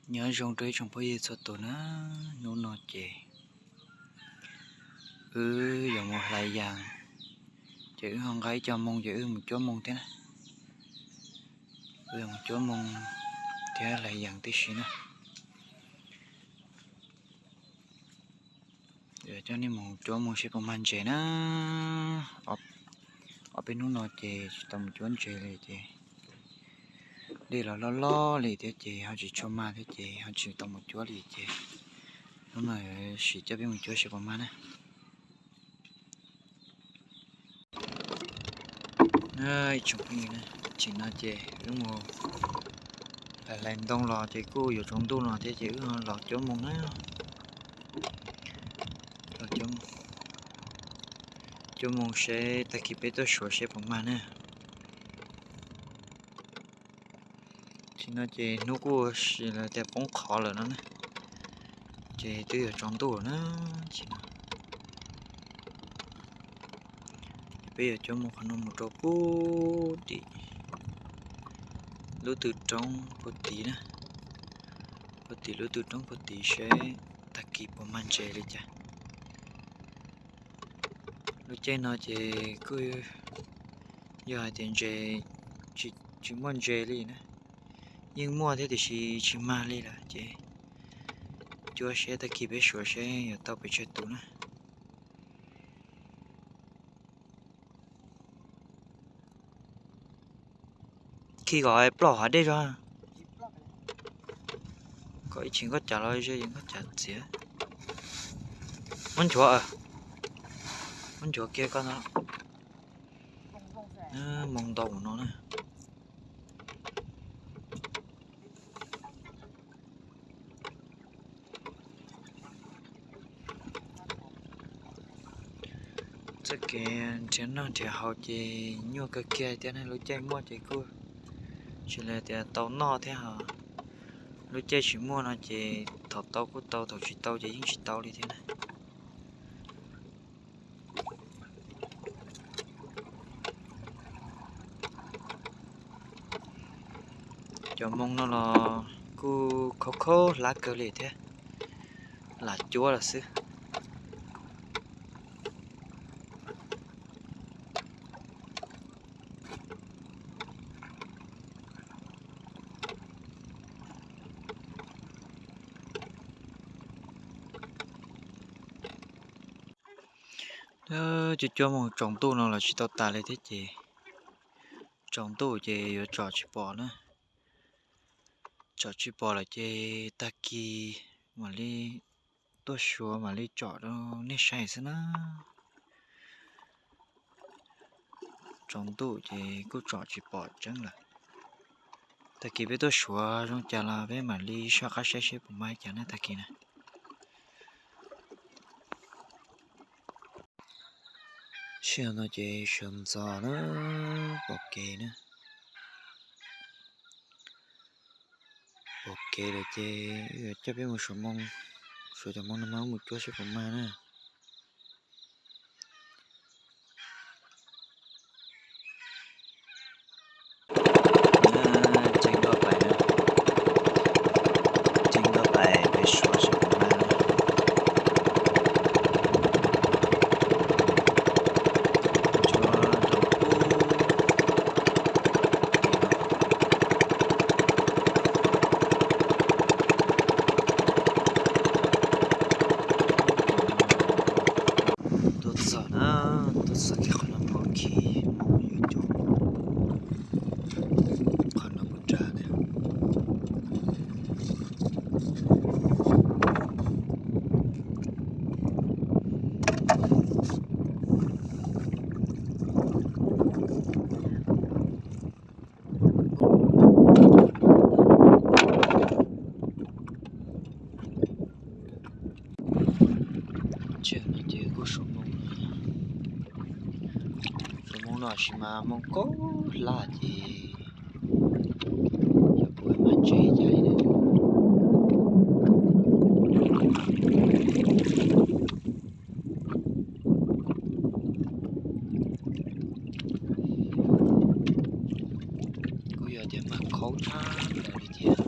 Nyob zoo rau ib tsoom phooj ywg txhua tus na, hnub no ces wb yuav mus hlais yas, ces wb ho nqa ib co moo ces wb mus cuab moo thiab na. Wb yuav mus cuab moo thiab hlais yas tib si na. Yuav coj nej mus cuab moo seb puas mag ntses na. Ob peb hnub no ces tsis tau mus cuab ntses li ces dej los loj loj li thiab ces ho tsis tshua mag thiab ces ho tsis tau mus cuab li ces hnub no sim coj peb mus cuab seb puas mag na. Ib tsoom phooj ywg, tam sim no ces wb mus hlais ntoo los ces kuj yuav tsaus ntuj no thiab ces wb los cuab moo na. Los cuab moo seb tag kis peb tuaj suav seb puas mag na. Tam sim no ces hnub kuj ua si lawm tias poob qho lawm no na, ces twb yuav tsaus ntuj lawm na. Tam sim no ces peb yuav cuab moo qhov no mus rau puag tim lub tw roob puag tid na, puag tim lub tw roob puag tid seb tag kis puas mag ntses li cas. Lub caij no ces kuj yog hais tias ntses tsis muaj ntses li na, yeej muaj thiab tiam sis tsis mag li lawm ces cuab seb tag kis peb suav seb yuav tau pes tsawg tus na. Khi kom ploj hav dej zog. Kom ib chim nkoj cas los ze nkoj cas txiav. Muab nchuav, muab nchuav kiag koj no. Moo ntau mus no na. Txoj kev nrhiav noj nrhiav haus ces nyuaj kawg kiag thiab ne, lub caij muaj ces kuj tsis li tias tau noj thiab ho lub caij tsis muaj no ces thaum tau kuj tau, thaum tsis tau ces yeej tsis tau li thiab na. Cov moo no los kuj khaub khaub hlab kawg li thiab, lam cuab lawm xwb. Cuab cuab mus tsaus ntuj no los tsis tau tas li thiab ces tsaus ntuj ces yuav tsom tsis pom na. Tsom tsis pom lawm ces tag kis mam li tuaj suav mam li tsom rau nej saib xwb na. Tsaus ntuj ces kuj tsom tsis pom tseeb lawm. Tag kis peb tuaj suav zoo cas los peb mam li soj qab saib seb puas mag cas na tag kis na. Sij hawm no ces sawv ntxov na, pom kev na. Pom kev lawm ces yuav coj peb mus suav moo, suav cov moo no mas mus cuab seb puas mag na. Tseeb loj pais na, tseeb loj pais peb suav seb puas mag na. Cuab rau puag Tuaj txog na, tuaj txog kiag qhov no pom khi mus yuav cov, qhov no puas nrag na. Tsam no ces kuj suav moo no, suav moo no tab sis mas moo kaub hlab ces yog kuv mam tsev cas li na. Kuj yog tias mag khaub tshaj plaws li thiab.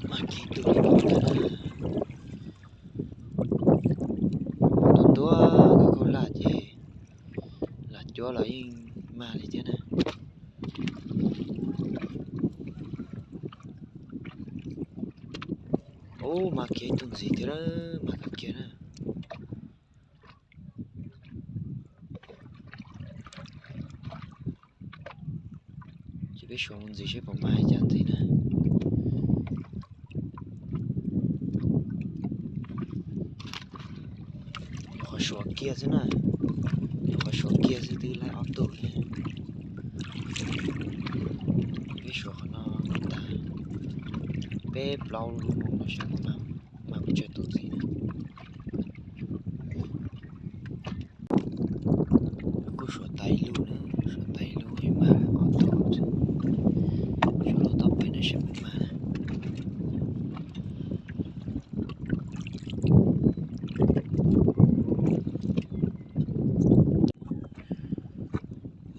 Mag kiag tus li no ntag na. Tus ntuav khaub hlab ces lam cuab los yeej mag li thiab na. Ub, mag kiag tus ntxiv thiab na, mag kawg kiag na. Ces peb suav mus ntxiv seb puas mag cas ntxiv na. Nyuam qhuav suav kiag xwb na, nyuam qhuav suav kiag xwb twb laij ob tug thiab. Peb suav qhov no tag, peb plaub lub moo no seb puas mag, mag pes tsawg tus ntxiv na. Kuj suav tag ib lub na, suav tag ib lub mag ob tug, suav lub toj pem no seb puas mag.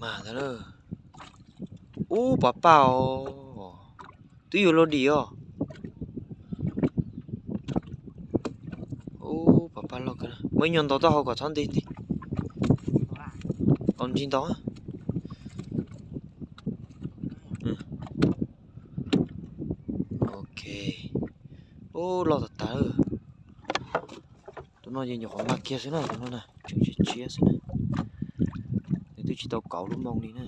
Mag ntag na. Ub, pov paj os, twb yuav luag dim os. Ub, pov paj loj kawg, muaj ib nyuag ntaus taub hau kom txhob nti nti. Au, nti ntaus. Ok. Ub, loj tas tas. Tus no ces nyuam qhuav mag kiag xwb na, tus no na tseem tshiab tshiab xwb na. Nws twb tsis tau kauv lub moo li na.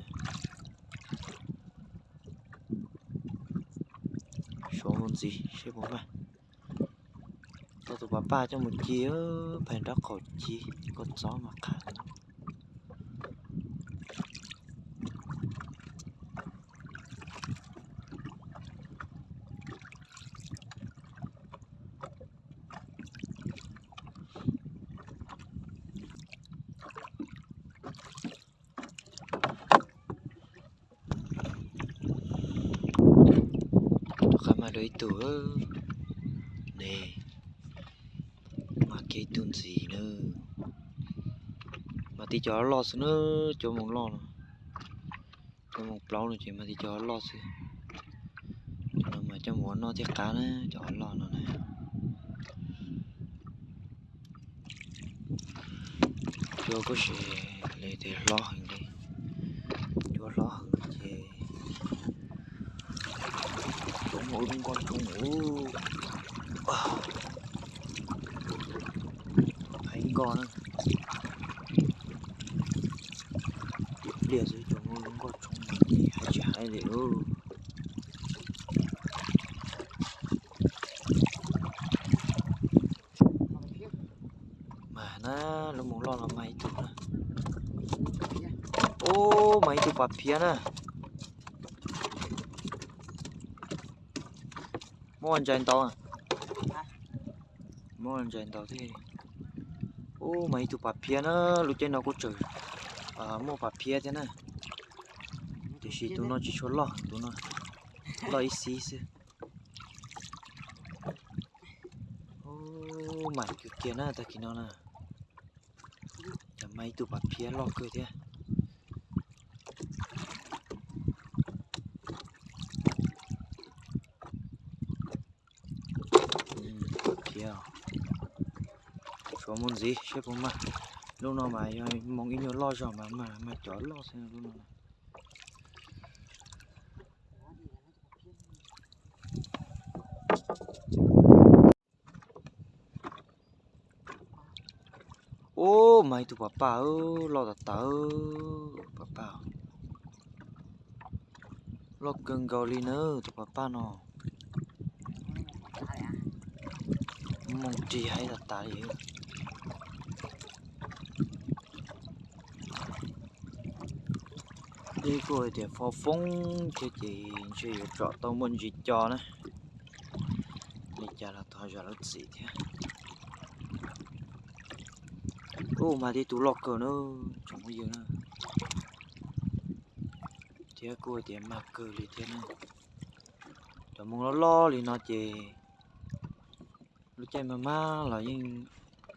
Suav mus ntxiv seb puas mag. Tau tus pov paj coj mus ci, phais nraub qaum ci, kua txob mas qhab. Rov qab mag dua ib tug ne, mag kiag ib tug ntxiv na. Mag tib cov loj xwb na, cov moo loj no, cov moo plaub no ces mag tib cov loj xwb. Cov no mas coj mus ua noj thiaj qab na, cov loj no na. Cuab kuj tsis li tias hlob heev li, cuab hlob heev ces tsuas muaj ib lub nkoj tshoob ub, hais nkoj na. Pliag xwb tsuas muaj ib lub nkoj tshoob mas ces hais tsis hais li lauj. Mas na, lub moo loj no mas ib tug na. Ub, mas ib tug pas phiab na. Muab ua ntsais ntaus, muab ua ntsais ntaus thiab. Ub, mas ib tug pas phiab na, lub caij no kuj tseem muaj pas phiab thiab na. Tiam sis tus no tsis tshua loj, tus no loj ib xib xwb. Ub, mas kiag kiag na tag kis no na. Cas mas ib tug pas phiab loj kawg thiab. Pas phiab, suav mus ntxiv seb puas mag. Lub no mas yog moo ib nyuag loj zog mas mag, mag cov loj xwb lub no. Ub, mas ib tug pas paj, loj tas tas, pas paj. Loj kawg nkaus li na tus pas paj no. Moo rig haib tas tas li. Dej kuj hais tias fo foob thiab ces ntshe yuav tsum tau muaj ntsis co na. Li cas los thov zam lub txim thiab. Ub, mas tib tug loj kawg na, tsoom phooj ywg na. Thiab kuj hais tias mag kawg li thiab na. Cov moo loj loj li no ces lub caij mag mag los yeej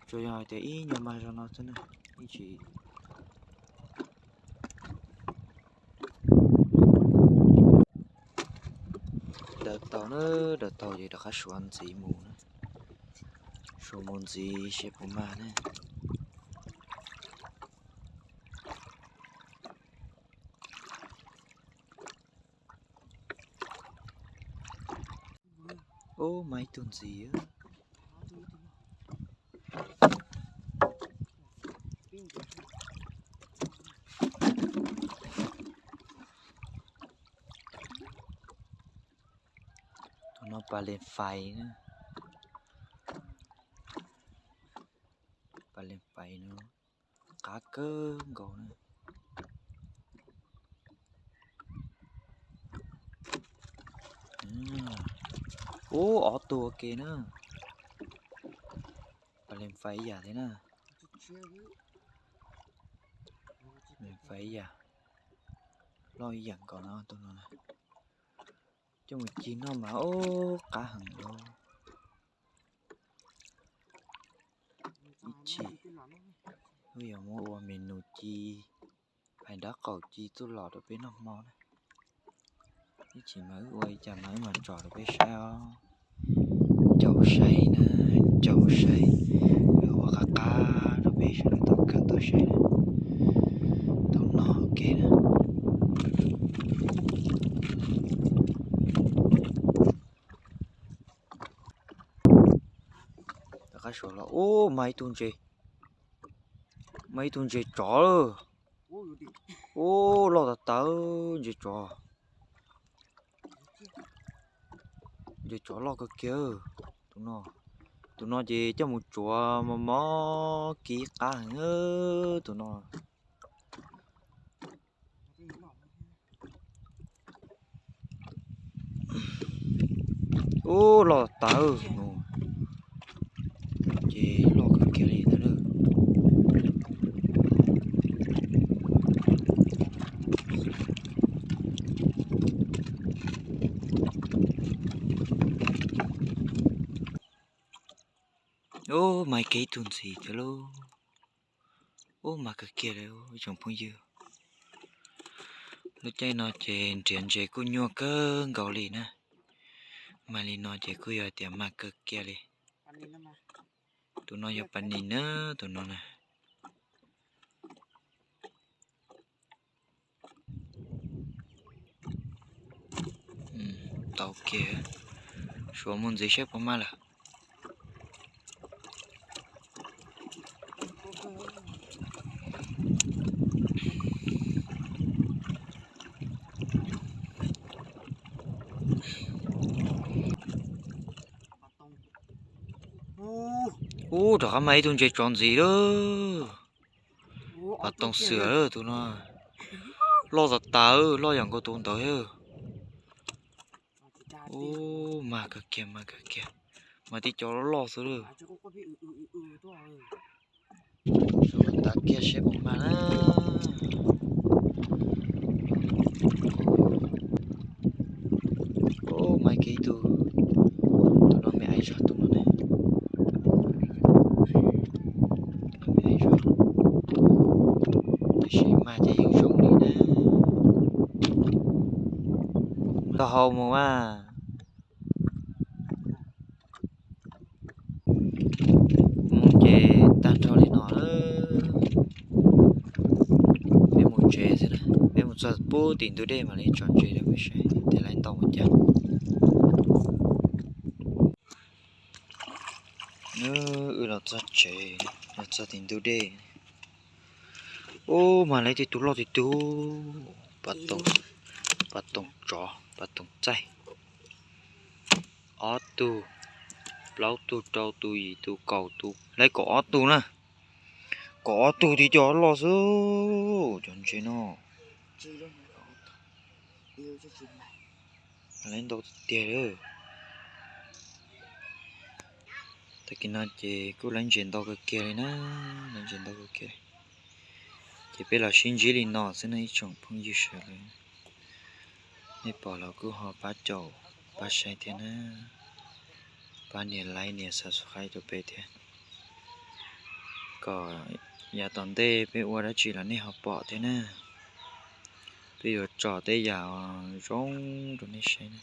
tsuas yog hais tias ib nyuag mag zog no xwb na, yeej tsis. Daws tau na, daws tau ces rov qab suav ntxiv mus na. Suav mus ntxiv seb puas mag na. Ub, mag ib tug ntxiv. Tus no pas lees fais na. Pas lees fais no qab kawg nkaus na. Ub, ob tug ua ke na. Pas lees fais ib yam thiab na. Lees fais ib yam, loj ib yam nkaus no tus no na. Coj mus ci noj mas ub qab heev li. Ib chim wb yuav muab ua me nus ci, hais dab qaum ci txuj lom rau peb noj hmo na. Ib chim mas wb ua li cas mas wb mam tso rau peb saib os. Caum saib na, caum saib, wb ua qab qab rau peb sawv daws tau kawm tau saib na. Tau noj ua ke na. Rov qab suav los ub, mag ib tug ntses, mag ib tug ntses tsov lawm. Ub, loj tas tas ntses tsov. Ntses tsov loj kawg kiag. Tus no, tus no ces coj mus tsuav mos mos kiv qab heev tus no. Ub, loj tas no, ces loj kawg kiag li ntawd na. Ub, mag kiag ib tug ntxiv thiab lauj. Ub, mag kawg kiag li ib tsoom phooj ywg. Lub caij no ces nrhiav ntses kuj nyuaj kawg nkaus li na. Mag li no ces kuj yog tias mag kawg kiag li. Tus no yog pas nis na, tus no na. Tau kiag, suav mus ntxiv saib puas mag lawm. Ub, rov qab mag ib tug ntses tsov ntxiv lawm. Pas toom xwm lawm tus no. Loj tas tas, loj yam nkaus tus ntawd thiab. Ub, mag kawg kiag, mag kawg kiag. Mag tib co loj loj xwb lawm. Suav tas kiag seb puas mag na. Ub, mag kiag ib tug. Tus no me aiv zog tus no ne. Me aiv zog. Tiam sis mag ces yeej zoo li na. Tau hau mus mas. Mus ces tag nrho li no lawm. Peb mus tsev xwb na, peb mus txog pub tim ntug dej mam li tso ntses rau peb saib tias lawv ntau mus cas. Wb los txog tsev, los txog tim ntug dej. Ub, mas lawv tej tus loj tib tug, pas toom, pas toom tsov, pas toom txaij. Ob tug, plaub tug, rau tus, yim tus, kaum tus, lawv kaum ob tug na. Kaum ob tug tib co loj xwb cov ntses no. Lawv ntau tiag tiag li. Tag kis no ces kuj lawv ntses ntau kawg kiag li na, lawv ntses ntau kawg kiag. Ces peb los sib ntsib li no xwb na ib tsoom phooj ywg sawv daws. Nej pom los kuj ho pab caum pab saib thiab na, pab nias like nias subscribe rau peb thiab, kom yav tom ntej peb ua dab tsi los nej ho pom thiab na. Peb yuav tso tej yam zoo rau nej saib na.